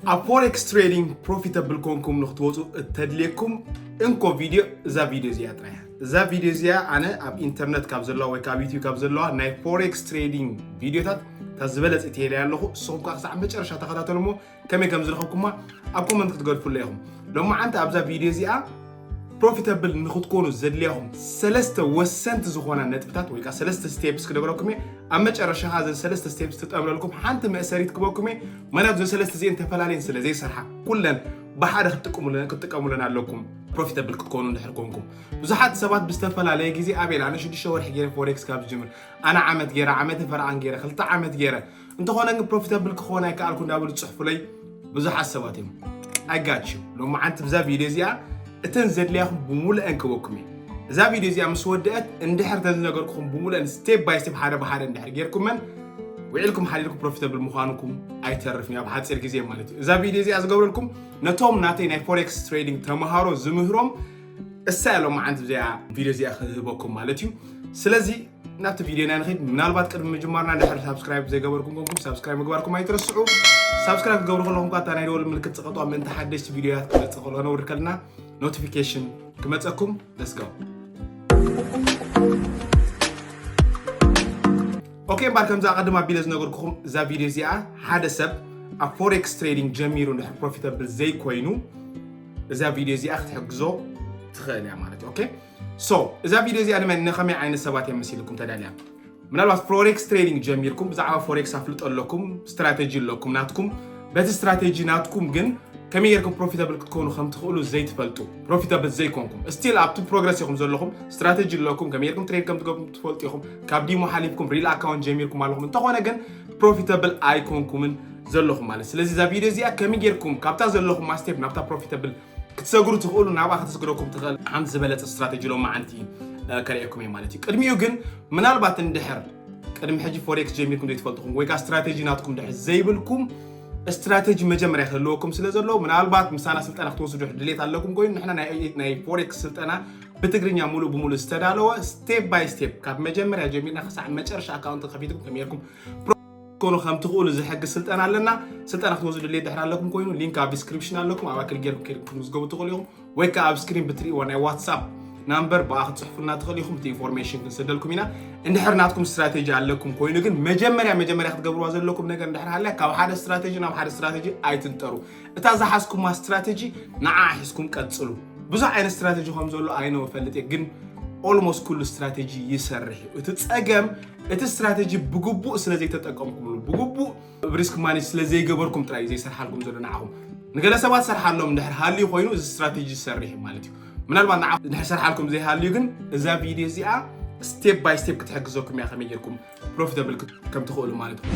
ኣብ ፎሬክስ ትሬዲንግ ፕሮፊተብል ኮንኩም ንክትወፁ እተድልየኩም እንኮ ቪድዮ እዛ ቪድዮ እዚኣ ጥራይ እያ። እዛ ቪድዮ እዚኣ ኣነ ኣብ ኢንተርነት ካብ ዘለዋ ወይ ካብ ዩቲዩብ ካብ ዘለዋ ናይ ፎሬክስ ትሬዲንግ ቪድዮታት እታ ዝበለፀ ትሄደ ኣለኹ። ንስኹም ከዓ ክሳዕ መጨረሻ ተኸታተሉ እሞ ከመይ ከም ዝረኸብኩማ ኣብ ኮመንት ክትገድፉለ ኢኹም። ሎማዓንቲ ኣብዛ ቪድዮ እዚኣ ፕሮፊተብል ንክትኮኑ ዘድልያኹም ሰለስተ ወሰንቲ ዝኾና ነጥብታት ወይ ከዓ ሰለስተ ስቴፕስ ክነግረኩም እየ። ኣብ መጨረሻ ከዓ እዘን ሰለስተ ስቴፕስ ትጠምረልኩም ሓንቲ መእሰሪት ክበኩም እየ። ምክንያቱ እዘን ሰለስተ እዚአን ተፈላለየን ስለ ዘይሰርሓ ኩለን ብሓደ ክትጥቀሙለን ክትጥቀሙለን ኣለኩም። ፕሮፊተብል ክትኮኑ እንድሕር ኮንኩም ብዙሓት ሰባት ብዝተፈላለየ ግዜ ኣቤል ኣነ ሽዱሽተ ወርሒ ገይረ ፎሬክስ ካብ ዝጅምር ኣነ ዓመት ገይረ ዓመትን ፈረቓን ገይረ ክልተ ዓመት ገይረ እንተኾነ ግን ፕሮፊተብል ክኾን ኣይከኣልኩ እንዳበሉ ዝፅሕፉለይ ብዙሓት ሰባት እዮም። I got you። ሎማዓንቲ ብዛ ቪድዮ እዚኣ እተን ዘድልያኹም ብሙሉአን ክበኩም እየ። እዛ ቪድዮ እዚኣ ምስ ወደአት እንድሕር ተን ዝነገርኩኹም ብሙሉአን ስቴፕ ባይ ስቴፕ ሓደ ብሓደ እንድሕር ጌርኩመን ውዒልኩም ሓዲርኩም ፕሮፊተብል ምዃንኩም ኣይተርፍን እዩ ኣብ ሓፂር ግዜ ማለት እዩ። እዛ ቪድዮ እዚኣ ዝገብረልኩም ነቶም ናተይ ናይ ፎሬክስ ትሬዲንግ ተምሃሮ ዝምህሮም እሳ እያ ሎማዓንቲ እዚኣ ቪድዮ እዚኣ ክህበኩም ማለት እዩ። ስለዚ ናብቲ ቪድዮና ንኸይድ። ምናልባት ቅድሚ ምጅማርና እንድሕር ሳብስክራይብ ዘይገበርኩም ኮንኩም ሳብስክራይብ ምግባርኩም ኣይትረስዑ። ሳብስክራይብ ክትገብሩ ከለኹም ከዓ እታ ናይ ደወል ምልክት ፅቐጧ ምእንቲ ሓደሽቲ ቪድዮያት ክመፅእ ከሎ ነውርድ ከልና ኖቲፊኬሽን ክመፀኩም። Let's go። ኦኬ እምበር ከምዚ ኣቐድም ኣቢለ ዝነገርኩኹም እዛ ቪድዮ እዚኣ ሓደ ሰብ ኣብ ፎሬክስ ትሬዲንግ ጀሚሩ እንድሕር ፕሮፊተብል ዘይኮይኑ እዛ ቪድዮ እዚኣ ክትሕግዞ ትኽእል እያ ማለት እዩ። ኦኬ ሶ እዛ ቪድዮ እዚኣ ንመን ንኸመይ ዓይነት ሰባት እያ መሲልኩም ተዳልያ? ምናልባት ፎሬክስ ትሬዲንግ ጀሚርኩም ብዛዕባ ፎሬክስ ኣፍልጦ ኣለኩም፣ ስትራቴጂ ኣለኩም ናትኩም። በቲ ስትራቴጂ ናትኩም ግን ከመይ ጌርኩም ፕሮፊታብል ክትኮኑ ከም ትኽእሉ ዘይትፈልጡ፣ ፕሮፊታብል ዘይኮንኩም ስቲል ኣብቲ ፕሮግረስ ኢኹም ዘለኹም። ስትራቴጂ ኣለኩም፣ ከመይ ጌርኩም ትሬድ ከም ትገብሩ ትፈልጡ ኢኹም። ካብ ዲሞ ሓሊፍኩም ሪል ኣካውንት ጀሚርኩም ኣለኹም። እንተኾነ ግን ፕሮፊታብል ኣይኮንኩምን ዘለኹም ማለት። ስለዚ እዛ ቪድዮ እዚኣ ከመይ ጌርኩም ካብታ ዘለኹም ማስቴፕ ናብታ ፕሮፊታብል ክትሰግሩ ትኽእሉ ናብኣ ከተስግረኩም ትኽእል ሓንቲ ዝበለጸ ስትራቴጂ ሎማዓንቲ ከርእየኩም እየ ማለት እዩ። ቅድሚኡ ግን ምናልባት እንድሕር ቅድሚ ሕጂ ፎሬክስ ጀሚርኩም ዘይትፈልጥኹም ወይ ከዓ ስትራቴጂ ናትኩም ድሕር ዘይብልኩም ስትራቴጂ መጀመርያ ክህልወኩም ስለ ዘለዎ ምናልባት ምሳና ስልጠና ክትወስዱ ድሌት ኣለኩም ኮይኑ ንሕና ናይ ፎሬክስ ስልጠና ብትግርኛ ሙሉእ ብሙሉእ ዝተዳለወ ስቴፕ ባይ ስቴፕ ካብ መጀመርያ ጀሚርና ክሳዕ መጨረሻ ኣካውንት ከፊትኩም ከመይ ጌርኩም ኮኑ ከም ትኽእሉ ዝሕግዝ ስልጠና ኣለና። ስልጠና ክትወስዱ ድሌት ድሕር ኣለኩም ኮይኑ ሊንክ ኣብ ዲስክሪፕሽን ኣለኩም ኣብ ኣክል ጌርኩም ከይድኩም ክትምዝገቡ ትኽእሉ ኢኹም ወይ ከዓ ኣብ ስክሪን ብትርእይዎ ናይ ዋትሳፕ ናምበር ብኣ ክትፅሕፉልና ትኽእሉ ኢኹም እቲ ኢንፎርሜሽን ክንሰደልኩም ኢና። እንድሕር ናትኩም ስትራቴጂ ኣለኩም ኮይኑ ግን መጀመርያ መጀመርያ ክትገብርዋ ዘለኩም ነገር እንድሕር ሃልያ ካብ ሓደ ስትራቴጂ ናብ ሓደ ስትራቴጂ ኣይትንጠሩ። እታ ዝሓዝኩማ ስትራቴጂ ንዓ ሒዝኩም ቀፅሉ። ብዙሕ ዓይነት ስትራቴጂ ከም ዘሎ ኣይነው እፈልጥ እየ ግን ኦልሞስት ኩሉ ስትራቴጂ ይሰርሕ እዩ። እቲ ፀገም እቲ ስትራቴጂ ብግቡእ ስለ ዘይተጠቀምኩምሉ ብግቡእ ሪስክ ማኔጅ ስለ ዘይገበርኩም ጥራይ ዘይሰርሓልኩም ዘሎ ንዓኹም። ንገለ ሰባት ሰርሓሎም እንድሕር ሃልዩ ኮይኑ እዚ ስትራቴጂ ዝሰርሕ እዩ ማለት እዩ። ምናልባት ንዓ እንድሕር ሰርሓልኩም ዘይሃልዩ ግን እዛ ቪድዮ እዚኣ ስቴፕ ባይ ስቴፕ ክትሕግዘኩም እያ ከመይ ጌርኩም ፕሮፊታብል ከም ትኽእሉ ማለት እዩ።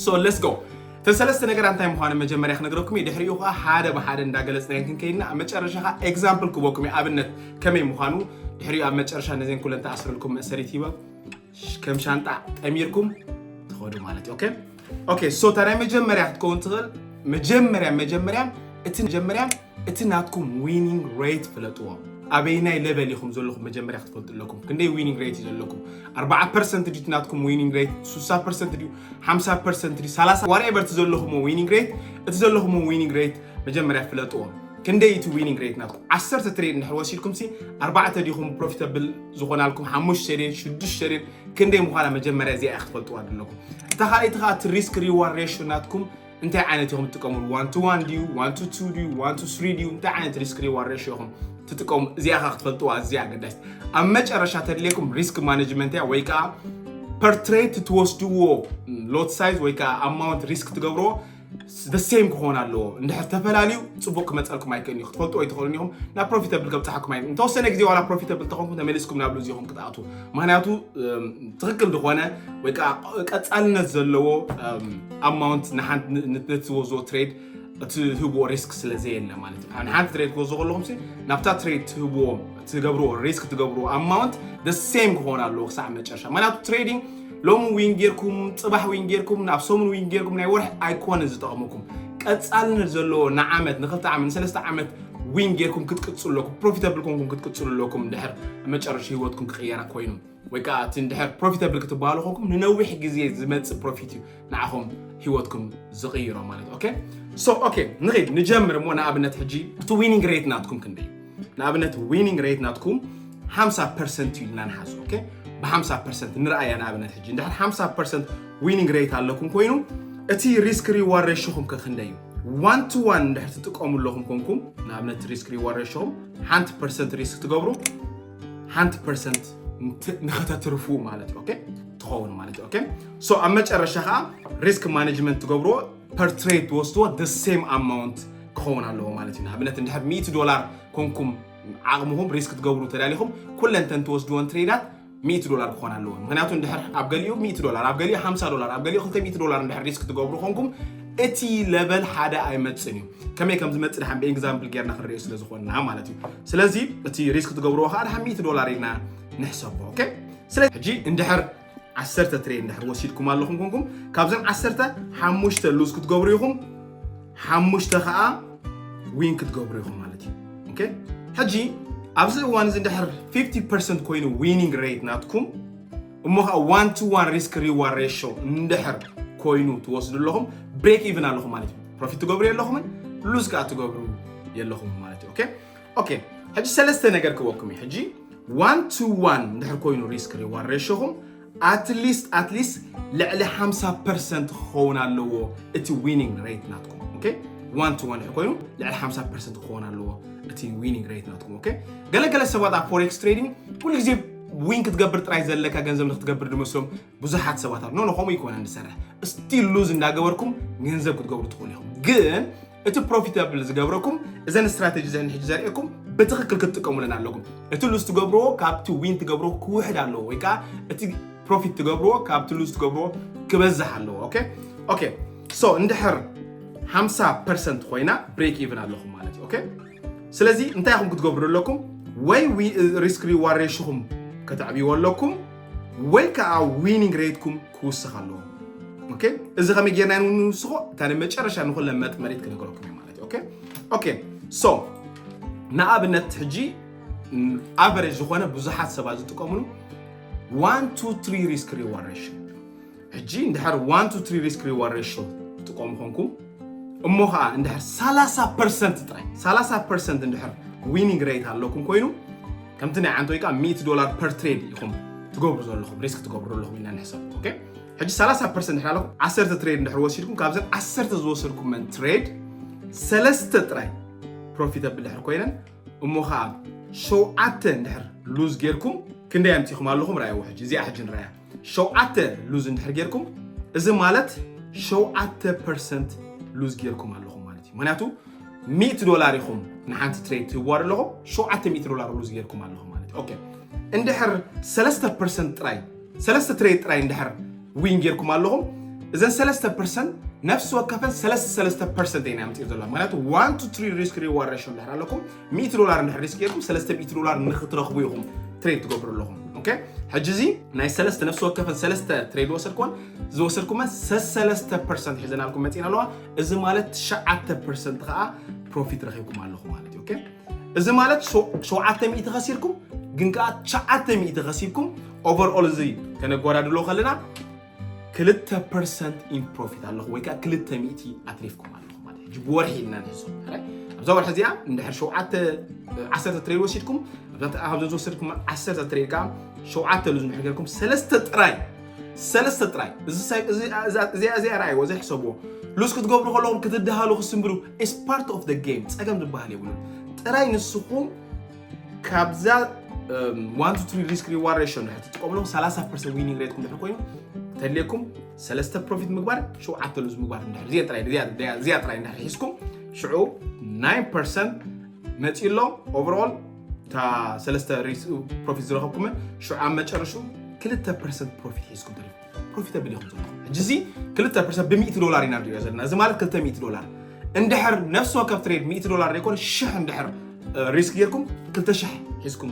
So let's go። እተን ሰለስተ ነገራት እንታይ ምዃኑ መጀመርያ ክነግረኩም እየ። ድሕሪኡ ከዓ ሓደ ብሓደ እንዳገለፅናየን ክንከይድና ኣብ መጨረሻ ከዓ ኤግዛምፕል ክበኩም እየ። ኣብነት ከመይ ምዃኑ ድሕሪኡ ኣብ መጨረሻ ነዘን ኩለን ተኣስረልኩም መእሰሪት ሂበ ከም ሻንጣ ጠሚርኩም ትኸዱ ማለት እዩ። ኦኬ ኦኬ። ሶ እታ ናይ መጀመርያ ክትከውን ትኽእል መጀመርያ መጀመርያ እቲ መጀመርያ እቲ ናትኩም ዊኒንግ ሬት ፍለጥዎ። ኣበይናይ ሌቨል ኢኹም ዘለኹም መጀመርያ ክትፈልጡ ኣለኩም። ክንደይ ዊኒንግ ሬት እዩ ዘለኩም? ኣርባዓ ፐርሰንት ድዩ እቲ ናትኩም ዊኒንግ ሬት? ስሳ ፐርሰንት ድዩ? ሓምሳ ፐርሰንት ድዩ? ሰላሳ ዋትኤቨር እቲ ዘለኹሞ ዊኒንግ ሬት እቲ ዘለኹሞ ዊኒንግ ሬት መጀመርያ ፍለጥዎ። ክንደይ እቲ ዊኒንግ ሬት ናትኩም? ዓሰርተ ትሬድ እንድሕር ወሲድኩም ሲ ኣርባዕተ ዲኹም ፕሮፊታብል ዝኾናልኩም ሓሙሽተ ድየን ሽዱሽተ ድየን ክንደይ ምዃና መጀመርያ እዚኣ ክትፈልጥዋ ኣለኩም። እታ ካልኣይቲ ከዓ እቲ ሪስክ ሪዋርድ ሬሽዮ ናትኩም እንታይ ዓይነት ኢኹም ትጥቀምሉ? ዋን ቱ ዋን ድዩ ዋን ቱ ቱ ድዩ ዋን ቱ ስሪ ድዩ እንታይ ዓይነት ሪስክ ሪዋርድ ሬሽዮ ኢኹም ትጥቀሙ? እዚኣ ካ ክትፈልጥዋ ኣዝያ ኣገዳሲት። ኣብ መጨረሻ ተድልየኩም ሪስክ ማኔጅመንት እያ ወይ ከዓ ፐር ትሬድ ትወስድዎ ሎት ሳይዝ ወይ ከዓ ኣማውንት ሪስክ ትገብርዎ the same ክኾን ኣለዎ። እንድሕር ተፈላልዩ ፅቡቅ ክመፀልኩም ኣይክእልን እዩ። ክትፈልጥዎ ኣይትኽእሉን ኢኹም። ናብ ፕሮፊታብል ከብፅሓኩም ኣይ እንተወሰነ ግዜ ዋላ ፕሮፊታብል ተኾንኩም ተመሊስኩም ናብ ልዚ ኢኹም ክትኣትዉ። ምክንያቱ ትኽክል ዝኾነ ወይ ከዓ ቀፃልነት ዘለዎ ኣማውንት ንሓንቲ ነቲ ዝወዝዎ ትሬድ እቲ ህብዎ ሪስክ ስለ ዘየለ ማለት እዩ። ንሓንቲ ትሬድ ክወዝዎ ከለኹም ናብታ ትሬድ ትህብዎ ትገብርዎ ሪስክ ትገብርዎ ኣማውንት the same ክኾን ኣለዎ ክሳዕ መጨረሻ። ምክንያቱ ትሬዲንግ ሎሚ ዊን ጌርኩም ፅባሕ ዊን ጌርኩም ናብ ሰሙን ዊን ጌርኩም ናይ ወርሒ ኣይኮነን ዝጠቕመኩም። ቀፃልነት ዘለዎ ንዓመት ንክልተ ዓመት ንሰለስተ ዓመት ዊን ጌርኩም ክትቅፅሉ ኣለኩም። ፕሮፊታብል ኮንኩም ክትቅፅሉ ኣለኩም። እንድሕር መጨረሻ ህይወትኩም ክቕየራ ኮይኑ ወይ ከዓ እቲ እንድሕር ፕሮፊታብል ክትበሃሉ ኮንኩም ንነዊሕ ግዜ ዝመፅእ ፕሮፊት እዩ ንዓኹም ህይወትኩም ዝቕይሮ ማለት። ኦኬ፣ ሶ ኦኬ፣ ንኸይድ ንጀምር እሞ ንኣብነት ሕጂ እቲ ዊኒንግ ሬት ናትኩም ክንደይ እዩ? ንኣብነት ዊኒንግ ሬት ናትኩም ሓምሳ ፐርሰንት እዩ ኢልና ንሓዝ። ኦኬ፣ ብ ሓምሳ ፐርሰንት ንርኣያ። ንኣብነት ሕጂ እንድሕር ሓምሳ ፐርሰንት ዊኒንግ ሬት ኣለኩም ኮይኑ እቲ ሪስክ ሪዋርድ ሬሽኹም ከ ክንደይ እዩ? ዋን ቱ ዋን እንድሕር ትጥቀሙ ኣለኹም ኮንኩም፣ ንኣብነት ሪስክ ሪዋርድ ሬሽኹም ሓንቲ ፐርሰንት ሪስክ ትገብሩ፣ ሓንቲ ፐርሰንት ንኸተትርፉ ማለት እዩ። ኦኬ፣ ትኸውን ማለት እዩ። ኦኬ፣ ሶ ኣብ መጨረሻ ከዓ ሪስክ ማኔጅመንት ትገብርዎ፣ ፐር ትሬድ ትወስድዎ the same amount ክኸውን ኣለዎ ማለት እዩ። ንኣብነት እንድሕር ሚእቲ ዶላር ኮንኩም ዓቕምኹም ሪስክ ትገብሩ ተዳሊኹም ኩለን ተን ትወስድዎን ትሬዳት ሚእቲ ዶላር ክኾን ኣለዎ። ምክንያቱ እንድሕር ኣብ ገሊኡ ሚእቲ ዶላር፣ ኣብ ገሊኡ ሓምሳ ዶላር፣ ኣብ ገሊኡ ክልተ ሚእቲ ዶላር እንድሕር ሪስክ ትገብሩ ኮንኩም እቲ ለቨል ሓደ ኣይመጽን እዩ። ከመይ ከም ዝመጽእ ድሓን ብኤግዛምፕል ጌርና ክንሪኦ ስለ ዝኾንና ማለት እዩ። ስለዚ እቲ ሪስክ ትገብርዎ ከዓ ድሓን ሚእቲ ዶላር ኢልና ንሕሰቦ። ኦኬ፣ ስለዚ ሕጂ እንድሕር ዓሰርተ ትሬድ እንድሕር ወሲድኩም ኣለኹም ኮንኩም ካብዘን ዓሰርተ ሓሙሽተ ሉዝ ክትገብሩ ኢኹም፣ ሓሙሽተ ከዓ ዊን ክትገብሩ ኢኹም ማለት እዩ። ኦኬ፣ ሕጂ ኣብዚ እዋን እዚ እንድሕር ፊፍቲ ፐርሰንት ኮይኑ ዊኒንግ ሬት ናትኩም እሞ ከዓ ዋን ቱ ዋን ሪስክ ሪዋርድ ሬሾ እንድሕር ኮይኑ ትወስዱ ኣለኹም ብሬክ ኢቭን ኣለኹም ማለት እዩ። ፕሮፊት ትገብሩ የለኹምን ሉዝ ከዓ ትገብሩ የለኹም ማለት እዩ። ኦኬ፣ ኦኬ፣ ሕጂ ሰለስተ ነገር ክበኩም እዩ። ሕጂ ዋን ቱ ዋን እንድሕር ኮይኑ ሪስክ ሪዋርድ ሬሾኹም ኣትሊስት ኣትሊስት ልዕሊ ሓምሳ ፐርሰንት ክኸውን ኣለዎ እቲ ዊኒንግ ሬት ናትኩም። ኦኬ፣ ዋን ቱ ዋን እንድሕር ኮይኑ ልዕሊ ሓምሳ ፐርሰንት ክኸውን ኣለዎ እቲ ዊኒንግ ሬት ናትኩም። ኦኬ፣ ገለገለ ሰባት ኣብ ፎሬክስ ትሬዲንግ ኩሉ ግዜ ዊን ክትገብር ጥራይ ዘለካ ገንዘብ ንክትገብር ዝመስሎም ብዙሓት ሰባት ኣሎ። ኖ ኖ፣ ከምኡ ይኮነ ንሰርሕ ስቲል ሉዝ እንዳገበርኩም ገንዘብ ክትገብሩ ትኽእሉ ኢኹም። ግን እቲ ፕሮፊታብል ዝገብረኩም እዘን ስትራቴጂ ዘን ሕጂ ዘርእየኩም ብትኽክል ክትጥቀሙለን ኣለኩም። እቲ ሉዝ ትገብርዎ ካብቲ ዊን ትገብርዎ ክውሕድ ኣለዎ ወይ ከዓ እቲ ፕሮፊት ትገብርዎ ካብቲ ሉዝ ትገብርዎ ክበዝሕ ኣለዎ። ኦኬ፣ ኦኬ፣ ሶ እንድሕር ሓምሳ ፐርሰንት ኮይና ብሬክ ኢቭን ኣለኹም ማለት እዩ። ኦኬ፣ ስለዚ እንታይ ኢኹም ክትገብሩ ኣለኩም? ወይ ሪስክ ሪዋርድ ሬሽኹም ከተዕብይዎ ኣለኩም ወይ ከዓ ዊኒንግ ሬትኩም ክውስኽ ኣለዎ። ኦኬ፣ እዚ ከመይ ጌርና ንውስኾ? እታ ናይ መጨረሻ ንኩለን መጥመሪት ክነገረኩም እየ ማለት እዩ። ኦኬ፣ ኦኬ፣ ሶ ንኣብነት ሕጂ ኣቨሬጅ ዝኾነ ብዙሓት ሰባት ዝጥቀምሉ ዋን ቱ ትሪ ሪስክ ሪዋርድ ሬሽዮ። ሕጂ እንድሕር ዋን ቱ ትሪ ሪስክ ሪዋርድ ሬሽዮ ትጥቀሙ ኮንኩም እሞ ከዓ እንድሕር ሰላሳ ፐርሰንት ጥራይ ሰላሳ ፐርሰንት እንድሕር ዊኒንግ ሬት ኣለኩም ኮይኑ ከምቲ ናይ ዓንቶ ወይ ከዓ ሚእቲ ዶላር ፐር ትሬድ ኢኹም ትገብሩ ዘለኹም፣ ሪስክ ትገብሩ ዘለኹም ኢልና ንሕሰብ። ኦኬ፣ ሕጂ ሰላሳ ፐርሰንት እንድሕር ኣለኩም ዓሰርተ ትሬድ እንድሕር ወሲድኩም ካብዘን ዓሰርተ ዝወሰድኩመን ትሬድ ሰለስተ ጥራይ ፕሮፊታብል ድሕር ኮይነን እሞ ከዓ ሸውዓተ እንድሕር ሉዝ ጌርኩም ክንደይ ኣምፂኹም ኣለኹም? ራእይዎ ሕጂ እዚኣ ሕጂ ንራእያ። ሸውዓተ ሉዝ እንድሕር ጌርኩም እዚ ማለት ሸውዓተ ፐርሰንት ሉዝ ጌርኩም ኣለኹም ማለት እዩ። ምክንያቱ ሚእቲ ዶላር ኢኹም ንሓንቲ ትሬድ ትህብዋ ኣለኹም ሸውዓተ ሚእቲ ዶላር ሉዝ ጌርኩም ኣለኹም ማለት እዩ። ኦኬ፣ እንድሕር ሰለስተ ፐርሰንት ጥራይ ሰለስተ ትሬድ ጥራይ እንድሕር ዊን ጌርኩም ኣለኹም እዘን ሰለስተ ፐርሰንት ነፍሲ ወከፈን ሰለስተ ሰለስተ ፐርሰንት እየን ኣምፅኡ ዘለዋ። ምክንያቱ ዋን ቱ ትሪ ሪስክ ሪዋርድ ሬሽዮ እንድሕር ኣለኩም ሚእቲ ዶላር እንድሕር ሪስክ ጌርኩም ሰለስተ ሚእቲ ዶላር ንክትረኽቡ ኢኹም ትሬድ ትገብሩ ኣለኹም። ኦኬ፣ ሕጂ እዚ ናይ ሰለስተ ነፍሲ ወከፈን ሰለስተ ትሬድ ወሰድኩወን ዝወሰድኩመን ሰሰለስተ ፐርሰንት ሒዘናልኩም መፂና ኣለዋ። እዚ ማለት ትሽዓተ ፐርሰንት ከዓ ፕሮፊት ረኺብኩም ኣለኹም ማለት እዩ። ኦኬ፣ እዚ ማለት ሸው- ሸውዓተ ሚእቲ ከሲርኩም ግን ከዓ ትሽዓተ ሚእቲ ከሲብኩም ኦቨርኦል እዚ ከነጓዳድሎ ከለና ክልተ ፐርሰንት ኢን ፕሮፊት ኣለኹ ወይ ከዓ ክልተ ሚእቲ ኣትሪፍኩም ኣለኹ ማለት እዩ። ሕጂ ብወርሒ ኢልና ንሕዞ ሕራይ ኣብዛ ወርሒ እዚኣ እንድሕር ሸውዓተ ዓሰርተ ትሬድ ወሲድኩም ኣብዛ- ኣብዘን ዝወሰድኩም ዓሰርተ ትሬድ ከዓ ሸውዓተ ሉዝ እንድሕር ጌርኩም ሰለስተ ጥራይ ሰለስተ ጥራይ እዚ ሳይ- እዚ- እዛ- እዚኣ እዚኣ ረኣይዎ እዚ ሕሰብዎ ሉዝ ክትገብሩ ከለኹም ክትደሃሉ ክስንብሩ is part of the game ጸገም ዝበሃል የብሉን። ጥራይ ንስኹም ካብዛ ዋን ቱ ትሪ ሪስክ ሪዋርድ ሬሽዮ እንድሕር ትጥቀምሎም ሰላሳ ፐርሰንት ዊኒንግ ሬትኩም እንድሕር ኮይኑ ተድልየኩም ሰለስተ ፕሮፊት ምግባር ሸውዓተ ሉዝ ምግባር እንድሕር እዚኣ ጥራይ እዚኣ- እዚኣ- እዚኣ ጥራይ እንድሕር ሒዝኩም ሽዑ ናይን ፐርሰንት መፂ ኣሎ ኦቨርኦል እታ ሰለስተ ሪስ- ፕሮፊት ዝረኸብኩምን ሽዑ ኣብ መጨረሹ ክልተ ፐርሰንት ፕሮፊት ሒዝኩም ተሪፉ ፕሮፊታብል ኢኹም ዘለኹም። ሕጂ እዚ ክልተ ፐርሰንት ብሚእቲ ዶላር ኢና ንሪኦ ዘለና። እዚ ማለት ክልተ ሚእቲ ዶላር እንድሕር ነፍሲ ወከፍ ትሬድ ሚእቲ ዶላር ዘይኮነ ሽሕ እንድሕር እ፣ ሪስክ ጌርኩም ክልተ ሽሕ ሒዝኩም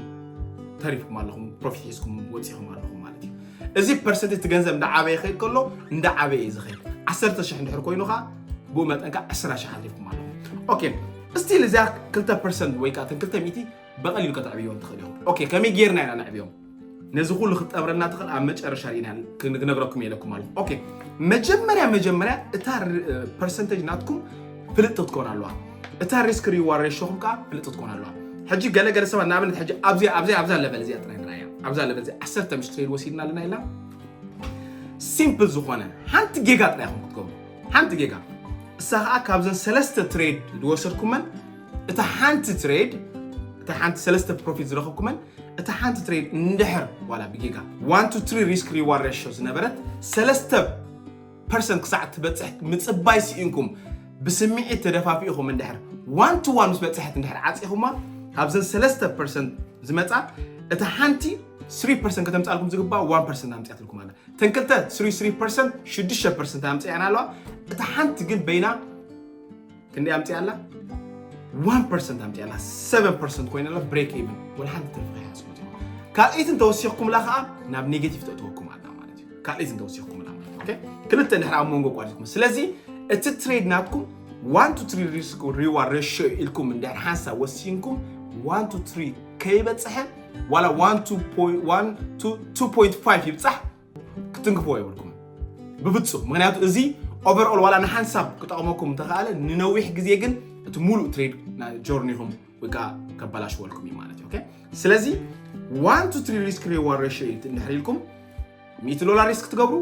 ተሪፍኩም ኣለኹም፣ ፕሮፊት ሒዝኩም ወፂኹም ኣለኹም ማለት እዩ። እዚ ፐርሰንት እቲ ገንዘብ እንዳዓበየ ይኸይድ ከሎ እንዳዓበየ እዩ ዝኸይድ። ዓሰርተ ሽሕ እንድሕር ኮይኑ ከዓ ብኡ መጠን ከዓ ዕስራ ሽሕ ኣትሪፍኩም ኣለኹም። ኦኬ፣ ስቲል እዚኣ ክልተ ፐርሰንት ወይ ከዓ እተን ክልተ ሚእቲ ብቐሊሉ ከተዕብዮም ትኽእል ኢኹም። ኦኬ፣ ከመይ ጌርና ኢና ነዕብዮም? ነዚ ኩሉ ክትጠምረልና ትኽእል ኣብ መጨረሻ ርኢና ክነግረኩም ኢለኩም ማለት። ኦኬ፣ መጀመርያ መጀመርያ እታ ፐርሰንቴጅ ናትኩም ፍልጥቲ ክትኮን ኣለዋ። እታ ሪስክ ሪዋርድ ሬሾኹም ከዓ ፍልጥቲ ክትኮን ኣለዋ። ሕጂ ገለገለ ሰባት ንኣብነት ሕጂ ኣብዚኣ ኣብዚኣ ኣብዛ ለቨል እዚኣ ጥራይ ንርኣያ። ኣብዛ ለቨል እዚኣ ዓሰርተ ምሽ ትሬድ ወሲድና ኣለና ኢልና ሲምፕል ዝኾነ ሓንቲ ጌጋ ጥራይ ኢኹም ክትገብሩ። ሓንቲ ጌጋ እሳ ከዓ ካብዘን ሰለስተ ትሬድ ዝወሰድኩመን እታ ሓንቲ ትሬድ እታ ሓንቲ ሰለስተ ፕሮፊት ዝረኸብኩመን እታ ሓንቲ ትሬድ እንድሕር ዋላ ብጌጋ one to three risk reward ratio ዝነበረት ሰለስተ ፐርሰንት ክሳዕ ትበፅሕ ምፅባይ ስኢንኩም ብስምዒት ተደፋፊእኹም እንድሕር one to one ምስ በፅሐት እንድሕር ዓፂኹማ ካብዘን ሰለስተ ፐርሰንት ዝመፃ እታ ሓንቲ three percent ከተምፃልኩም ዝግባእ one percent ኣምፅያትልኩም ኣላ። ተን ክልተ three three percent ሽዱሽተ ፐርሰንት ኣምፅኣና ኣለዋ። እታ ሓንቲ ግን በይና ክንደይ ኣምፅኣ ኣላ? one percent ኣምፅኣ ኣላ። seven percent ኮይና ኣላ። ብሬክ ኢቨን ወላ ሓንቲ ትርፊ ከይሓዝኩም ካልኣይትን ተወሲኽኩምላ ከዓ ናብ ኔጌቲቭ ተእትወኩም ኣላ ማለት እዩ። ካልኣይትን ተወሲኽኩምላ ማለት ኦኬ። ክልተ እንድሕር ኣብ መንጎ ቋሪትኩም ስለዚ እቲ ትሬድ ናትኩም one to three risk reward ratio ኢልኩም እንድሕር ሓንሳብ ወሲንኩም one to three ከይበፅሐ ዋላ one two point five ይብፃሕ ክትንክፍዎ የብልኩም ብፍፁም። ምክንያቱ እዚ ኦቨርኦል ዋላ ንሓንሳብ ክጠቕመኩም እንተኸኣለ ንነዊሕ ግዜ ግን እቲ ሙሉእ ትሬድ ጆርኒኹም ወይ ከዓ ከበላሽወልኩም እዩ ማለት እዩ። ስለዚ one to three risk reward ratio እንድሕር ኢልኩም ሚእቲ ዶላር ሪስክ ትገብሩ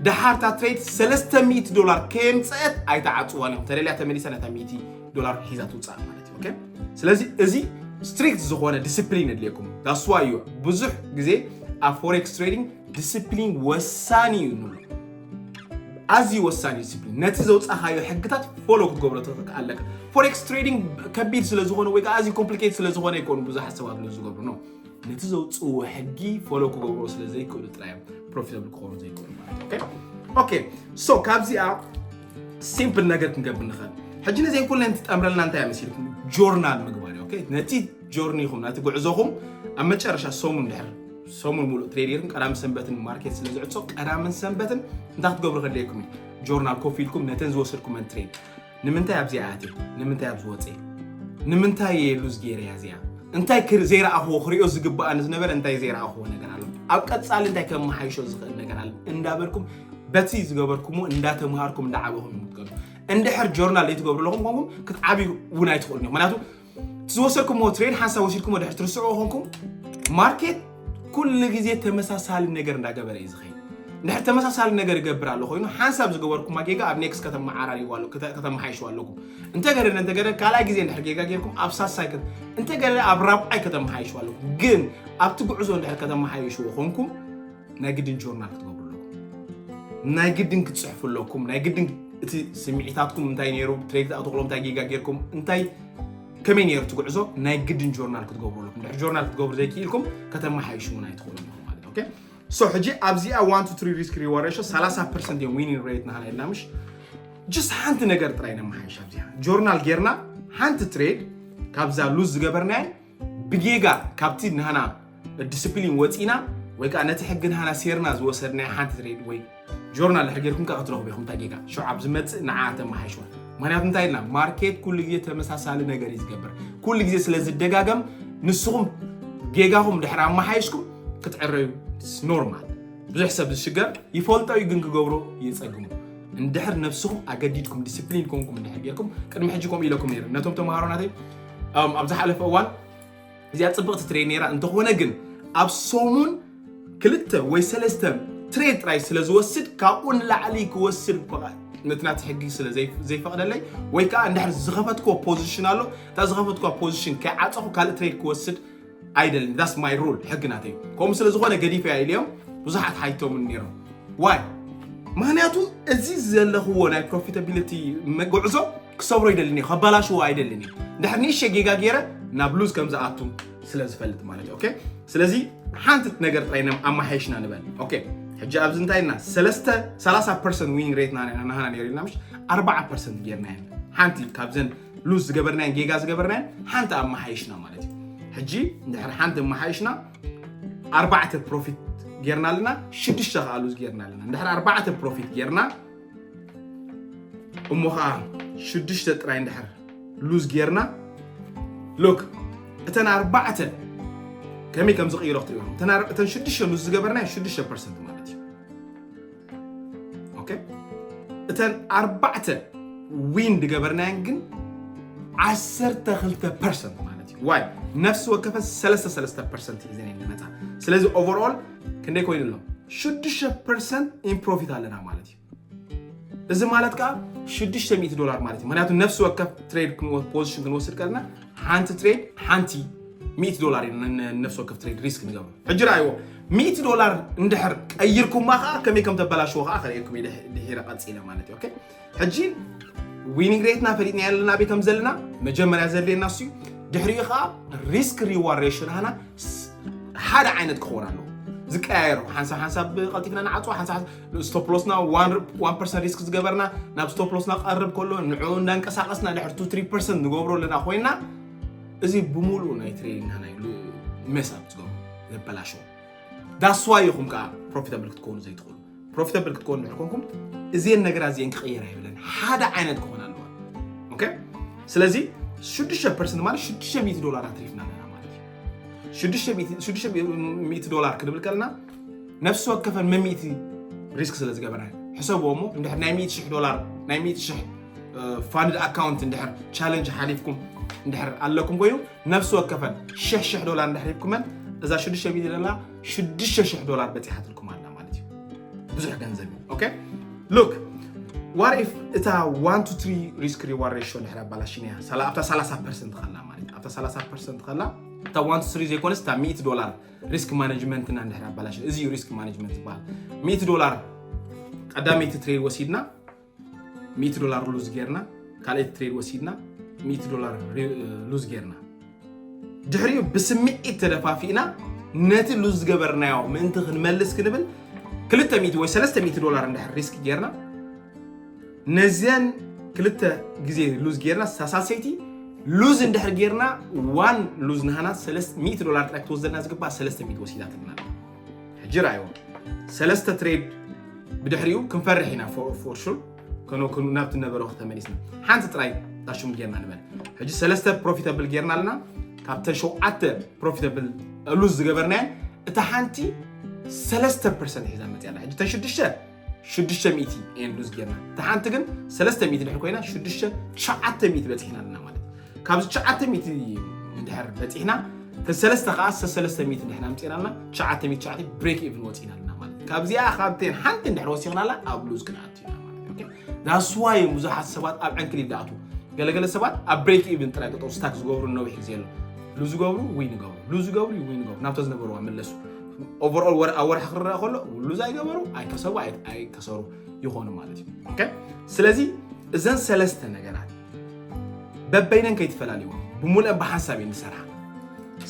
ድሓርታ ትሬድ ሰለስተ ሚእቲ ዶላር ከየምፀአት ኣይተዓፅዋን እዮም። ተደልያ ተመሊሳ ነታ ሚእቲ ዶላር ሒዛ ትውፃእ ማለት እዩ። ስለዚ እዚ ስትሪክት ዝኾነ ዲስፕሊን የድልየኩም። ዳስዋ እዩ ብዙሕ ግዜ ኣብ ፎሬክስ ትሬዲንግ ዲስፕሊን ወሳኒ እዩ ንብሎ። ኣዝዩ ወሳኒ ዲስፕሊን ነቲ ዘውፃኻዮ ሕግታት ፎሎ ክትገብሮ ኣለካ። ፎሬክስ ትሬዲንግ ከቢድ ስለዝኾነ ወይ ከዓ ኣዝዩ ኮምፕሊኬት ስለዝኾነ ይኮኑ ብዙሓት ሰባት ዝገብሩ ነው። ነቲ ዘውፅዎ ሕጊ ፎሎ ክገብርዎ ስለ ዘይክእሉ ጥራይ እዮም ፕሮፊታብል ክኾኑ ዘይክእሉ ማለት ኦኬ። ሶ ካብዚኣ ሲምፕል ነገር ክንገብር ንኽእል። ሕጂ ነዚን ኩለን ትጠምረልና እንታይ መሲልኩም ጆርናል ምግባር እዩ። ነቲ ጆርኒኹም ነቲ ጉዕዞኹም ኣብ መጨረሻ ሰሙን ድሕር ሰሙን ሙሉእ ትሬድ ጌርኩም ቀዳምን ሰንበትን ማርኬት ስለ ዝዕፆ ቀዳምን ሰንበትን እንታይ ክትገብሩ ከድልየኩም እዩ? ጆርናል ኮፍ ኢልኩም ነተን ዝወሰድኩመን ትሬድ ንምንታይ ኣብዚኣ ኣትየ? ንምንታይ ኣብዚ ወፅየ? ንምንታይ እየ ሉዝ ገይረያ እዚኣ? እንታይ ዘይረኣኽዎ ክሪኦ ዝግበኣኒ ዝነበረ እንታይ ዘይረኣኽዎ ነገር ኣሎ? ኣብ ቀፃሊ እንታይ ከመሓይሾ ዝኽእል ነገር ኣሎ? እንዳበልኩም በቲ ዝገበርኩምዎ እንዳተምሃርኩም እንዳዓበኹም እዮም ትገዱ። እንድሕር ጆርናል ዘይትገብሩ ኣለኹም ኮንኩም ክትዓብዩ እውን ኣይትኽእሉን እዮም። ምክንያቱ ዝወሰድኩምዎ ትሬድ ሓንሳብ ወሲድኩምዎ ድሕር ትርስዕዎ ኮንኩም ማርኬት ኩሉ ግዜ ተመሳሳሊ ነገር እንዳገበረ እዩ ዝኸይድ። እንድሕር ተመሳሳሊ ነገር ይገብር ኣሎ ኮይኑ ሓንሳብ ዝገበርኩማ ጌጋ ኣብ ኔክስት ከተመዓራሪዋ ኣለኩም፣ ከተመሓይሽዋ ኣለኩም። እንተገደደ እንተገደደ ካልኣይ ግዜ እንድሕር ጌጋ ጌርኩም ኣብ ሳሳይ እንተገደደ ኣብ ራብዓይ ከተመሓይሽዋ ኣለኩም። ግን ኣብቲ ጉዕዞ እንድሕር ከተመሓይሽዎ ኮንኩም ናይ ግድን ጆርናል ክትገብሩ ኣለኩም። ናይ ግድን ክትፅሕፉ ኣለኩም። ናይ ግድን እቲ ስምዒታትኩም እንታይ ነይሩ፣ ትሬድ ኣተክሎ እንታይ ጌጋ ጌርኩም፣ እንታይ ከመይ ነይሩ እቲ ጉዕዞ ናይ ግድን ጆርናል ክትገብሩ ኣለኩም። ድሕሪ ጆርናል ክትገብሩ ዘይክኢልኩም ከተመሓይሹ እውን ኣይትኽእሉ ኢኹም ማለት ኦኬ። ሶ ሕጂ ኣብዚኣ one to three risk reward ratio ሰላሳ ፐርሰንት እዮም ዊኒንግ ሬት ናህና ኢልና ምሽ ጅስ ሓንቲ ነገር ጥራይ ነመሓይሽ ኣብዚኣ ጆርናል ጌርና ሓንቲ ትሬድ ካብዛ ሉዝ ዝገበርናዮ ብጌጋ ካብቲ ናህና ዲስፕሊን ወፂና ወይ ከዓ ነቲ ሕጊ ናህና ሴርና ዝወሰድናዮ ሓንቲ ትሬድ ወይ ጆርናል ድሕር ጌርኩም ከዓ ክትረኽቡ ኢኹም እታ ጌጋ ሽዑ ኣብ ዝመፅእ ንዓ ተመሓይሽዋ። ምክንያቱ እንታይ ኢልና ማርኬት ኩሉ ግዜ ተመሳሳሊ ነገር እዩ ዝገብር። ኩሉ ግዜ ስለ ዝደጋገም ንስኹም ጌጋኹም ድሕር ኣመሓይሽኩም ክትዕረዩ ኖርማል። ብዙሕ ሰብ ዝሽገር ይፈልጦ እዩ ግን ክገብሮ ይፀግሙ። እንድሕር ነብስኹም ኣገዲድኩም ዲስፕሊን ኮንኩም እንድሕር ጌርኩም ቅድሚ ሕጂ ከምኡ ኢለኩም ነይሩ ነቶም ተምሃሮ ናተይ ኣብ ዝሓለፈ እዋን እዚኣ ፅብቕቲ ትሬድ ነይራ። እንተኾነ ግን ኣብ ሰሙን ክልተ ወይ ሰለስተ ትሬድ ጥራይ ስለ ዝወስድ ካብኡ ንላዕሊ ክወስድ ነቲ ናቲ ሕጊ ስለ ዘይፈቕደለይ ወይ ከዓ እንድሕር ዝኸፈትክዎ ፖዚሽን ኣሎ እታ ዝኸፈትክዋ ፖዚሽን ከይዓፀኹ ካልእ ትሬድ ክወስድ ኣይደልን። ዳስ ማይ ሩል ሕጊ ናተይ ከምኡ ስለ ዝኾነ ገዲፈያ ኢለዮም ብዙሓት ሓይቶምን ነይሮም። ዋይ ምክንያቱ እዚ ዘለኽዎ ናይ ፕሮፊታቢሊቲ መጉዕዞ ክሰብሮ ኣይደልን እየ፣ ከበላሽዎ ኣይደልን እየ። ድሕር ንእሸ ጌጋ ገይረ ናብ ሉዝ ከም ዝኣቱ ስለ ዝፈልጥ ማለት እዩ። ኦኬ ስለዚ ሓንቲ ነገር ጥራይ ኣማሓይሽና ንበል። ኦኬ ሕጂ ኣብዚ እንታይ ኢልና ሰለስተ ሰላሳ ፐርሰንት ዊኒንግ ሬት ናና ነይሩ ኢልና ምሽ ኣርባዓ ፐርሰንት ጌርና ሓንቲ ካብዘን ሉዝ ዝገበርናየን ጌጋ ዝገበርናየን ሓንቲ ኣመሓይሽና ማለት እዩ። ሕጂ እንድሕር ሓንቲ ኣመሓይሽና ኣርባዕተ ፕሮፊት ጌርና ኣለና፣ ሽዱሽተ ከዓ ሉዝ ጌርና ኣለና። እንድሕር ኣርባዕተ ፕሮፊት ጌርና እሞ ከዓ ሽዱሽተ ጥራይ እንድሕር lose ጌርና። Look፣ እተን ኣርባዕተ ከመይ ከም ዝቕይሮ ክትሪኦ። እተን ኣር- እተን ሽዱሽተ lose ዝገበርና ሽዱሽተ percent ማለት እዩ። Okay፣ እተን ኣርባዕተ win ዝገበርናየን ግን ዓሰርተ ክልተ percent ማለት እዩ። Why? ነፍሲ ወከፈን ሰለስተ ሰለስተ percent ሒዘን እየን ዝመፃ። ስለዚ overall ክንደይ ኮይኑ ኣሎ? ሽዱሽተ percent in profit ኣለና ማለት እዩ። እዚ ማለት ከዓ ሽዱሽተ ሚእቲ ዶላር ማለት እዩ። ምክንያቱ ነፍሲ ወከፍ trade position ክንወስድ ከለና ሓንቲ trade ሓንቲ ሚእቲ ዶላር እዩ ን- ን- ነፍሲ ወከፍ trade risk ንገብሮ። ሕጂ ረኣይዎ፣ ሚእቲ ዶላር እንድሕር ቀይርኩማ ከዓ ከመይ ከም ተበላሽዎ ከዓ ከርእየኩም እየ ድሕ- ድሒረ ቀፂለ ማለት እዩ። Okay፣ ሕጂ winning rate ና ፈሊጥና ያለና ቤት ከም ዘለና መጀመርያ ዘድልየና እሱ እዩ። ድሕሪኡ ከዓ risk reward ratio ናህና ስ- ሓደ ዓይነት ክኸውን ኣለዎ። ዝቀያየሩ ሓንሳብ ሓንሳብ ቀልጢፍና ንዓፅዋ ሓንሳብ stop loss ና one percent risk ዝገበርና ናብ stop loss ና ቀርብ ከሎ ንዕኡ እንዳንቀሳቀስና ድሕር two three percent ንገብሮ ኣለና ኮይና እዚ ብምሉኡ ናይ trading ናይ mess up ዝገብሩ ዘበላሽዎ። That's why ኢኹም ከዓ profitable ክትኮኑ ዘይትኽእሉ። Profitable ክትኮኑ ድሕር ኮንኩም እዚን ነገራት እዚን ክቕየር ኣይብለን ሓደ ዓይነት ክኾን ኣለዋ። Okay፣ ስለዚ ሽዱሽተ percent ማለት ሽዱሽተ ሚእቲ ዶላር ኣትሪፍና ኣለና ማለት እዩ። ሽዱሽተ ሚእቲ ዶላር ክንብል ከለና ነፍሲ ወከፈን መሚእቲ risk ስለ ዝገበርና ሕሰብዎ እሞ እንድሕር ናይ ሚእቲ ሽሕ ዶላር ናይ ሚእቲ ሽሕ funded account እንድሕር challenge ሓሊፍኩም እንድሕር ኣለኩም ኮይኑ ነፍሲ ወከፈን ሽሕ ሽሕ ዶላር እንድሕር ሂብኩመን እዛ ሽዱሽተ ሚእቲ ዶላር ሽዱሽተ ሽሕ ዶላር በፂሓትልኩም ኣላ ማለት እዩ። ብዙሕ ገንዘብ እዩ። Okay፣ look፣ what if እታ one to three risk reward ratio እንድሕር ኣባላሽና እያ ኣብታ ሰላሳ percent ከላ ማለት ኣብታ ሰላሳ percent ከላ እታ one to three ዘይኮነስ እታ ሚእቲ ዶላር risk management ና እንድሕር ኣባላሽ እዚ እዩ risk management ዝበሃል። ሚእቲ ዶላር ቀዳመይቲ trade ወሲድና ሚእቲ ዶላር lose ጌርና ካልኣይቲ trade ወሲድና ሚእቲ ዶላር lose ጌርና ድሕሪኡ ብስምዒት ተደፋፊእና ነቲ lose ዝገበርናዮ ምእንቲ ክንመልስ ክንብል ክልተ ሚእቲ ወይ ሰለስተ ሚእቲ ዶላር እንድሕር risk ጌርና ነዚያን ክልተ ግዜ lose ጌርና ሳሳሰይቲ lose እንድሕር ጌርና one lose ንሃና ሚእቲ ዶላር ጥራይ ክትወስደልና ዝግባእ ሰለስተ ሚእቲ ወሲዳትልና። ሕጂ ረኣይዎ ሰለስተ trade ብድሕሪኡ ክንፈርሕ ኢና for sure። ከኖ ናብቲ ነበረ ተመሊስና ሓንቲ ጥራይ ታሽሙ ጌርና ንበል። ሕጂ ሰለስተ profitable ጌርና ኣለና። ካብተን ሸውዓተ profitable lose ዝገበርናየን እታ ሓንቲ ሰለስተ percent ሒዛ መፅያ ኣላ። ሕጂ ተን ሽዱሽተ ሽዱሽተ ሚእቲ እየን lose ጌርና። እታ ሓንቲ ግን ሰለስተ ሚእቲ ድሕር ኮይና ሽዱሽተ ትሽዓተ ሚእቲ በፂሕና ኣለና ማለት እዩ። ካብዚ ትሽዓተ ሚእቲ እንድሕር በፂሕና እተን ሰለስተ ከዓ ሰለስተ ሚእቲ እንድሕር ኣምፂእና ኣለና ትሽዓተ ሚእቲ ትሽዓተ break even ወፂእና ኣለና ማለት እዩ። ካብዚኣ ካብተን ሓንቲ እንድሕር ወሲኽና ኣላ ኣብ lose ክንኣቱ ኢና ማለት እዩ። Okay? That's why ብዙሓት ሰባት ኣብ ዕንክሊል ዝኣትዉ ገለገለ ሰባት ኣብ break even ጥራይ ጠጠው stuck ዝገብሩ ነዊሕ ግዜ ኣሎ። Lose ዝገብሩ win ይገብሩ lose ዝገብሩ win ይገብሩ ናብቶ ዝነበርዋ መለሱ። Overall ወር ኣብ ወርሒ ክረአ ከሎ lose ኣይገበሩ ኣይከሰቡ ኣይ- ኣይከሰሩ ይኾኑ ማለት እዩ። Okay? ስለዚ እዘን ሰለስተ ነገራት በበይነን ከይትፈላልይዎ ብሙሉአን ብሓንሳብ እየን ዝሰርሓ።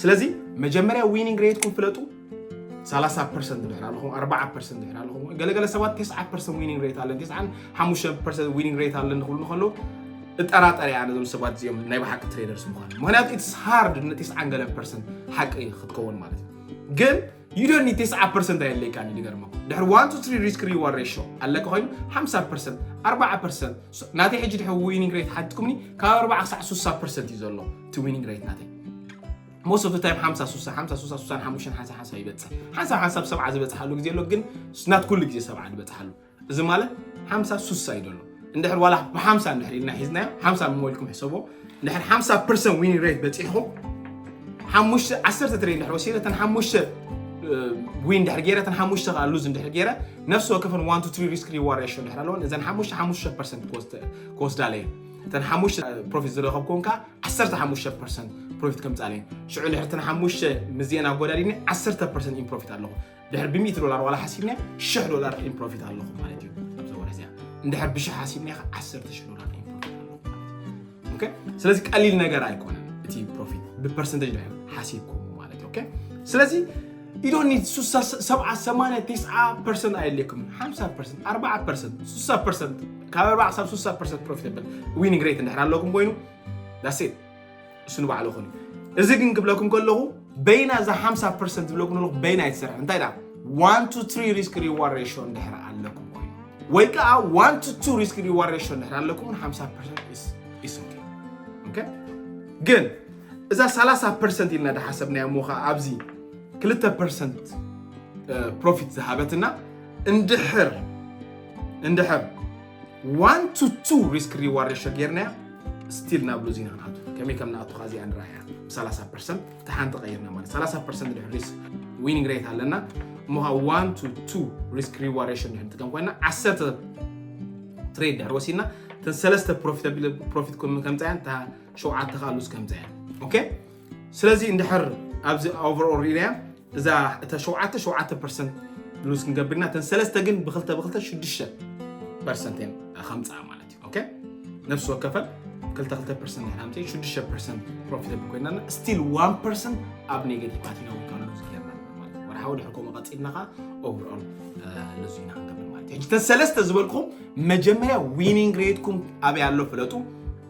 ስለዚ መጀመርያ winning rate ኩም ፍለጡ። ሰላሳ percent ድሕር ኣለኹም ኣርባዓ percent ድሕር ኣለኹም ገለገለ ሰባት ተስዓ percent winning rate ኣለን ተስዓን ሓሙሽተ percent winning rate ኣለን ክብሉ ከለዉ እጠራጠር እያ ነዞም ሰባት እዚኦም ናይ ብሓቂ traders ምዃኑ። ምክንያቱ it's hard ን ተስዓን ገለ percent ሓቂ ክትከውን ማለት እዩ። ግን you don't need ተስዓ percent ኣየድለይካን እዩ ዝገርመኩም። ድሕሪ one to three risk reward ratio ኣለካ ኮይኑ ሓምሳ percent ኣርባዓ percent ናተይ ሕጂ ድሕሪ winning rate ሓትኩምኒ ካብ ኣርባዓ ክሳዕ ሱሳ percent እዩ ዘሎ እቲ winning rate ናተይ። Most of the time ሓምሳ ሱሳ ሓምሳ ሱሳ ሱሳን ሓሙሽተን ሓንሳብ ሓንሳብ ይበፅሕ ሓንሳብ ሓንሳብ ሰብዓ ዝበፅሓሉ ግዜ ኣሎ። ግን not ኩሉ ግዜ ሰብዓ ዝበፅሓሉ እዚ ማለት ሓምሳ ሱሳ እዩ ዘሎ። እንድሕር ዋላ ብሓምሳ እንድሕር ኢልና ሒዝናዮ ሓምሳ ምሞ ኢልኩም ሕሰቦ። እንድሕር ሓምሳ percent winning rate በፂሕኹም ሓሙሽተ ዓሰርተ trade እንድሕር ወሲደ እተን ሓሙሽተ win እንድሕር ገይረ እተን ሓሙሽተ ከዓ lose እንድሕር ገይረ ነፍሲ ወከፈን one to three risk reward ratio እንድሕር ኣለወን እዘን ሓሙሽተ ሓሙሽተ percent ክወስዳ ኣለየን። እተን ሓሙሽተ profit ዝረኸብኩወን ከዓ ዓሰርተ ሓሙሽተ percent profit ከምፃ ኣለየን። ሽዑ እንድሕር እተን ሓሙሽተ ምስዚአን ኣጎዳዲኒ ዓሰርተ percent in profit ኣለኹ። ድሕር ብሚእቲ ዶላር ዋላ ሓሲብና ሽሕ ዶላር in profit ኣለኹ ማለት እዩ። ኣብዚ ወርሒ እዚኣ እንድሕር ብሽሕ ሓሲብና ከ ዓሰርተ ሽሕ ዶላር in profit ኣለኹ ማለት እዩ። Okay? ስለዚ ቀሊል ነገር ኣይኮነን እቲ profit ብ percentage ድሕር ሓሲብኩም ማለት እዩ። Okay? ስለዚ you don't need ሱሳ ሰብዓ ሰማንያ ተስዓ percent ኣየድልየኩም ሓምሳ percent ኣርባዓ percent ሱሳ percent ካብ ኣርባዓ ክሳብ ሱሳ percent profitable winning rate እንድሕር ኣለኩም ኮይኑ that's it። እሱ ንባዕሉ ይኹን እዩ። እዚ ግን ክብለኩም ከለኹ በይና እዛ ሓምሳ percent ዝብለኩም ዘለኹ በይና ኣይትሰርሕ እንታይ ዳ one to three risk reward ratio እንድሕር ኣለኩም ኮይኑ ወይ ከዓ one to two risk reward ratio እንድሕር ኣለኩም ሓምሳ percent is okay። ግን እዛ ሰላሳ ፐርሰንት ኢልና ዝሓሰብናያ እሞ ኸዓ ኣብዚ ክልተ ፐርሰንት ፕሮፊት ዝሃበትና እንድሕር እንድሕር one to two risk reward ratio ጌርናያ ስቲል ናብ ሉዝ ኢና ክንኣቱ። ከመይ ከም ንኣቱ ኸዓ እዚኣ ንረኣያ። ብ ሰላሳ ፐርሰንት ተሓንቲ ቀይርና ማለት ሰላሳ ፐርሰንት ድሕሪ ሪስክ ዊኒንግ ሬት ኣለና እሞ ኸዓ one to two risk reward ratio እንድሕር ንጥቀም ኮይና ዓሰርተ ትሬድ ድሕሪ ወሲድና እተን ሰለስተ ፕሮፊት ከምፃያን እታ ሸውዓተ ከዓ ሉዝ ከምፃያን። ኦኬ፣ ስለዚ እንድሕር ኣብዚ ኦቨርኦል ሪኢናያ እዛ እታ ሸውዓተ ሸውዓተ ፐርሰንት ሉዝ ክንገብርና እተን ሰለስተ ግን ብክልተ ብክልተ ሽዱሽተ ፐርሰንት እየን ከምፅኣ ማለት እዩ። ኦኬ፣ ነፍሲ ወከፈን ክልተ ክልተ ፐርሰንት ድሕር ኣምፅኤን ሽዱሽተ ፐርሰንት ፕሮፊታብል ኮይና ስቲል ዋን ፐርሰንት ኣብ ኔጌቲቭ ኣቲና ወይ ከዓ ሉዝ ጌርና ማለት እዩ። ወርሓዊ ድሕር ከምኡ ቀፂልና ከዓ ኦቨርኦል ሉዝ ኢና ክንገብር ማለት እዩ። ሕጂ እተን ሰለስተ ዝበልኩም መጀመርያ ዊኒንግ ሬትኩም ኣበይ ኣሎ ፍለጡ፣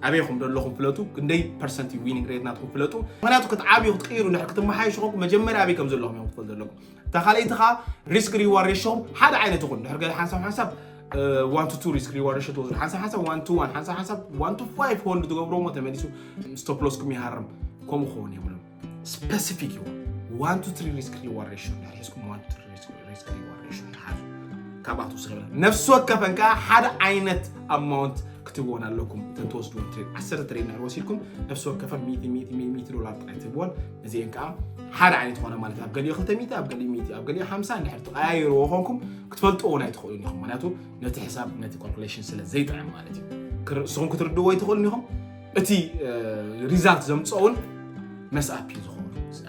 ኣበይኹም ዘለኹም ፍለጡ፣ ክንደይ ፐርሰንት እዩ ዊኒንግ ሬት ናትኩም ፍለጡ። ምክንያቱ ክትዓብዩ ክትቅይሩ እንድሕር ክትመሓየሹ ኮንኩም መጀመርያ ኣበይ ከም ዘለኹም እዮም ክትፈልጡ ዘለኩም። እታ ካልኣይቲ ከዓ ሪስክ ሪዋርድ ሬሽዮም ሓደ ዓይነት ይኹን፣ ድሕር ገለ ሓንሳብ ሓንሳብ one to two risk reward ratio ትወስዱ፣ ሓንሳብ ሓንሳብ one to one፣ ሓንሳብ ሓንሳብ one to five ሆልድ ትገብርዎ እሞ ተመሊሱ ስቶፕ ሎስኩም ይሃርም። ከምኡ ክኸውን የብሉን። ስፔሲፊክ ይኹን one to three risk reward ratio እንድሕር ሒዝኩም one to three risk reward ratio ሓዙ። ካብኣቱ ስለ ነፍሲ ወከፈን ከዓ ሓደ ዓይነት ኣማውንት ክትህብዎን ኣለኩም። እተን ትወስድዎም ትሬድ ዓሰርተ ትሬድ እንድሕር ወሲድኩም ነፍሲ ወከፈን ሚእቲ ሚእቲ ሚእቲ ሚእቲ ዶላር ጥራይ ትህብዎን። እዚአን ከዓ ሓደ ዓይነት ዝኾነ ማለት ኣብ ገሊኡ ክልተ ሚእቲ ኣብ ገሊኡ ሚእቲ ኣብ ገሊኡ ሓምሳ እንድሕር ትቀያይርዎ ኮንኩም ክትፈልጥዎ እውን ኣይትኽእሉን ኢኹም። ምክንያቱ ነቲ ሕሳብ ነቲ ካልኩሌሽን ስለ ዘይጥዕም ማለት እዩ። ክር- ንስኹም ክትርድእዎ ኣይትኽእሉን ኢኹም። እቲ ሪዛልት ዘምፅኦ እውን መስኣፕ እዩ ዝኾኑ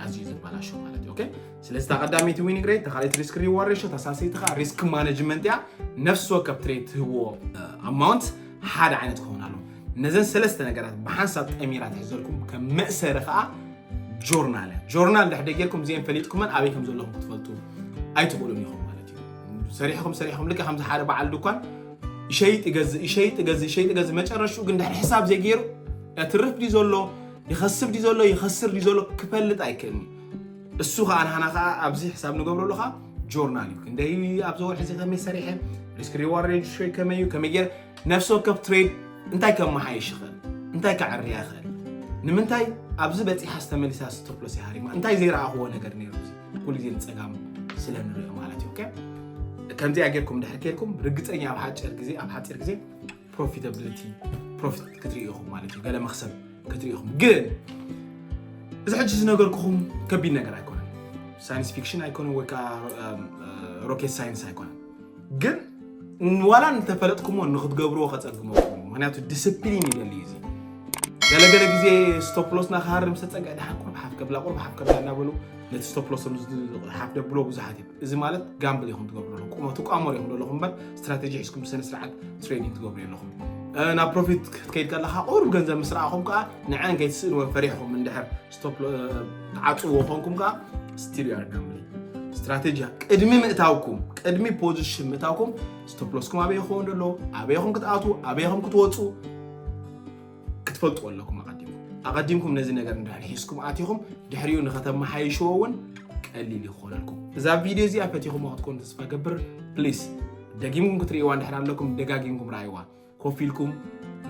ኣዝዩ ዝበላሾ ማለት እዩ። ኦኬ፣ ስለዚ እታ ቀዳመይቲ ዊኒንግ ሬት፣ እታ ካልኣይቲ ሪስክ ሪዋርድ ሬሽዮ፣ እታ ሳልሰይቲ ከዓ ሪስክ ማኔጅመንት እያ። ነፍሲ ወከፍ ትሬድ ትህብዎ ኣማውንት ሓደ ዓይነት ክኸውን ኣለዎ። ነዘን ሰለስተ ነገራት ብሓንሳብ ጠሚራ ትሕዘልኩም ከም መእሰሪ ከዓ ጆርናል እያ። ጆርናል ድሕደ ጌርኩም እዚአን ፈሊጥኩመን ኣበይ ከም ዘለኹም ክትፈልጡ ኣይትኽእሉን ኢኹም ማለት እዩ። ሰሪሕኹም ሰሪሕኹም ልክዕ ከምዚ ሓደ በዓል ድኳን ይሸይጥ ይገዝእ ይሸይጥ ይገዝእ ይሸይጥ ይገዝእ መጨረሽኡ ግን ድሕሪ ሕሳብ ዘይገይሩ ትርፍ ድዩ ዘሎ ይኸስብ ድዩ ዘሎ ይኸስር ድዩ ዘሎ ክፈልጥ ኣይክእልን እዩ። እሱ ከዓ ንሃና ከዓ ኣብዚ ሕሳብ ንገብረሉ ከዓ ጆርናል እዩ። ክንደይ ኣብዚ ወርሒ እዚ ከመይ ሰሪሐ ሪስክ ሪዋርድ ሬሽዮ ከመይ እዩ ከመይ ገይረ ነፍሲ ወከፍ ትሬድ እንታይ ከመሓየሽ ይኽእል እንታይ ከዕርያ ይኽእል ንምንታይ ኣብዚ በፂሓ ዝተመሊሳ ስተፕሎስ ይሃሪማ እንታይ ዘይረኣኽዎ ነገር ነይሩ እዚ ኩሉ ግዜ ንፀጋም ስለ ንሪኦ ማለት እዩ። ኦኬ፣ ከምዚኣ ጌርኩም ድሕር ኬድኩም ርግፀኛ ኣብ ሓጭር ግዜ ኣብ ሓፂር ግዜ ፕሮፊታብሊቲ ፕሮፊት ክትርኢ ኢኹም ማለት እዩ። ገለ መክሰብ ክትርኢ ኢኹም። ግን እዚ ሕጂ ዝነገርኩኹም ከቢድ ነገር ኣይኮነን። ሳይንስ ፊክሽን ኣይኮነን ወይ ከዓ ሮኬት ሳይንስ ኣይኮነን። ግን ዋላ እንተፈለጥኩሞ ንክትገብርዎ ከፀግመኩም እዩ። ምክንያቱ ዲስፕሊን ይደሊ እዩ። እዚ ገለገለ ግዜ ስቶፕ ሎስና ክሃርም ዝተፀግዐ ድሓን ቁርብ ሓፍ ከብላ ቁርብ ሓፍ ከብላ እናበሉ ነቲ ስቶፕ ሎሶም ሓፍ ደብሎ ብዙሓት እዮም። እዚ ማለት ጋምብል ኢኹም ትገብሩ ዘለኹም ቁመቱ ቋመር ኢኹም ዘለኹም እምበር ስትራቴጂ ሒዝኩም ብስነ ስርዓት ትሬዲንግ ትገብሩ የለኹም። ናብ ፕሮፊት ክትከይድ ከለካ ቁሩብ ገንዘብ ምስ ረኣኹም ከዓ ንዐን ከይትስእንወን ፈሪሕኹም እንድሕር ስቶፕ ተዓፅዎ ኮንኩም ከዓ ስቲል ዩ ኣር ጋምብሊንግ። ስትራቴጂ ቅድሚ ምእታውኩም ቅድሚ ፖዚሽን ምእታውኩም ስቶፕ ሎስኩም ኣበይ ይኸውን ዘሎ ኣበይኹም ክትኣትዉ ኣበይኹም ክትወፁ ክትፈልጡ ኣለኩም። ኣቐዲምኩም ኣቐዲምኩም ነዚ ነገር እንድሕር ሒዝኩም ኣቲኹም ድሕሪኡ ንኸተመሓይሽዎ እውን ቀሊል ይኾነልኩም። እዛ ቪድዮ እዚኣ ፈቲኹም ክትኮኑ ተስፋ ገብር። ፕሊስ ደጊምኩም ክትርእይዋ እንድሕር ኣለኩም ደጋጊምኩም ረኣይዋ። ኮፍ ኢልኩም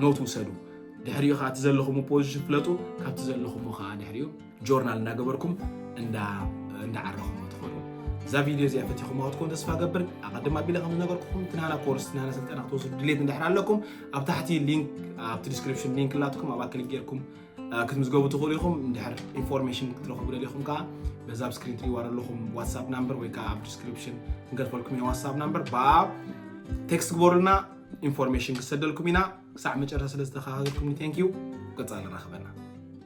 ኖት ውሰዱ። ድሕሪኡ ከዓ እቲ ዘለኹም ፖዚሽን ፍለጡ። ካብቲ ዘለኹም ከዓ ድሕሪኡ ጆርናል እንዳገበርኩም እንዳዓረኹም ትኾኑ። እዛ ቪድዮ እዚኣ ፈቲኹም ክትኮኑ ተስፋ ገብር። ኣቐድም ኣቢለ ከም ዝነገርኩኹም ትናና ኮርስ ትናና ስልጠና ክትወስዱ ድሌት እንድሕር ኣለኩም ኣብ ታሕቲ ሊንክ ኣብቲ ዲስክሪፕሽን ሊንክ ላትኩም ኣብኣ ክሊክ ጌርኩም ክትምዝገቡ ትኽእሉ ኢኹም። እንድሕር ኢንፎርሜሽን ክትረኽቡ ደሊኹም ከዓ በዛ ኣብ ስክሪን ትሪዋ ዘለኹም ዋትሳፕ ናምበር ወይ ከዓ ኣብ ዲስክሪፕሽን ክንገድፈልኩም ኢና ዋትሳፕ ናምበር ብኣ ቴክስት ግበሩልና። ኢንፎርሜሽን ክሰደልኩም ኢና። ክሳዕ መጨረሻ ስለ ዝተኸታተልኩምኒ ቴንክ ዩ። ቀፃሊ ንራኸበና።